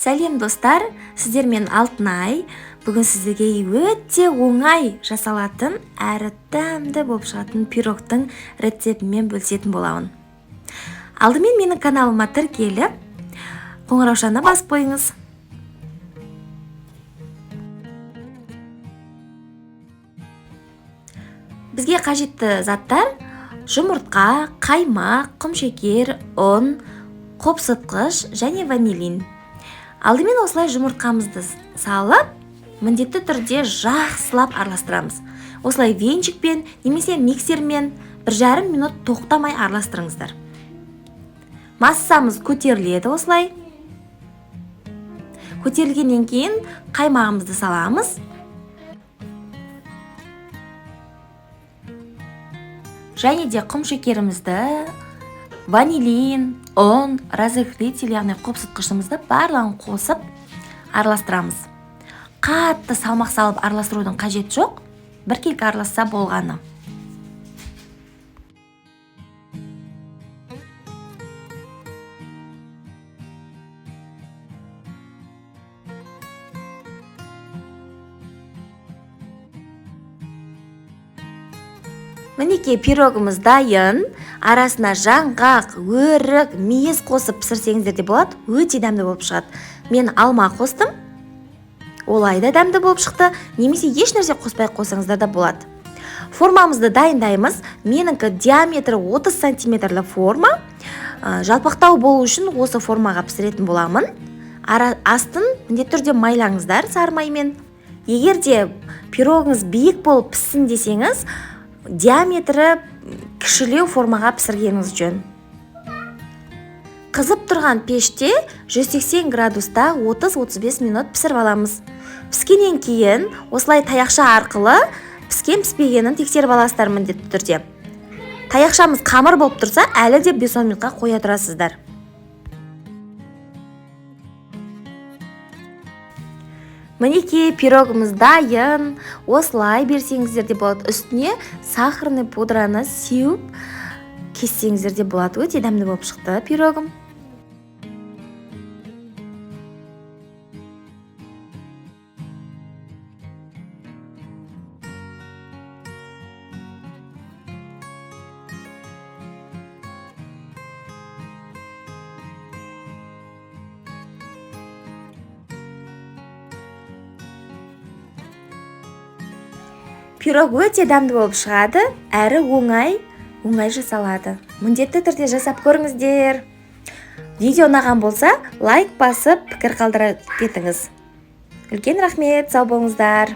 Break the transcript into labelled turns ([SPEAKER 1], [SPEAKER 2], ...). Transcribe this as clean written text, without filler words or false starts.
[SPEAKER 1] Сәлем достар, сіздермен Алтынай. Бүгін сіздерге өте оңай жасалатын, әрі дәмді болып шығатын пирогтың рецептімен бөлісетін боламын. Алдымен менің каналыма тіркеліп, қоңыраушаны басып қойыңыз. Бізге қажетті заттар: жұмыртқа, қаймақ, құмшекер, ұн, қопсытқыш және ванилин. Алдымен осылай жұмыртқамызды салып, міндетті түрде жақсылап араластырамыз. Осылай венчикпен немесе миксермен 1,5 минут тоқтамай араластырыңыздар. Массамыз көтеріледі осылай. Көтерілгеннен кейін қаймағымызды саламыз. Және де құм шекерімізді, ванилин, ұн, разрыхлитель, яғни қопсытқышымызды барлығын қосып араластырамыз. Қатты салмақ салып араластырудың қажеті жоқ, біркелкі араласса болғаны. Мінекей, пирогымыз дайын. Арасына жаңғақ, өрік, мейіз қосып пісірсеңіздер де болады, өте дәмді болып шығады. Мен алма қостым, олай да дәмді болып шықты, немесе еш нәрсе қоспай қосаңыздар да болады. Формамызды дайындаймыз. Менікі диаметрі 30 сантиметрлі форма. Жалпақтау болу үшін осы формаға пісіретін боламын. Астын міндетті түрде майлаңыздар сары маймен. Егер де пирогыңыз биік болып піссін десеңіз, диаметрі кішілеу формаға пісіргеніңіз жөн. Қызып тұрған пеште 180 градуста 30-35 минут пісіріп аламыз. Піскеннен кейін осылай таяқша арқылы піскен піспегенін тексеріп аласыздар міндетті түрде. Таяқшамыз қамыр болып тұрса, әлі де 5-10 минутқа қоя тұрасыздар. Мінекей, пирогымыз дайын. Осылай берсеңіздер де болады. Үстіне сахарный пудраны сеуіп кессеңіздер де болады. Өте дәмді болып шықты пирогым. Пирог өте дәмді болып шығады, әрі оңай жасалады. Міндетті түрде жасап көріңіздер. Видео ұнаған болса, лайк басып, пікір қалдыра кетіңіз. Үлкен рахмет, сау болыңыздар.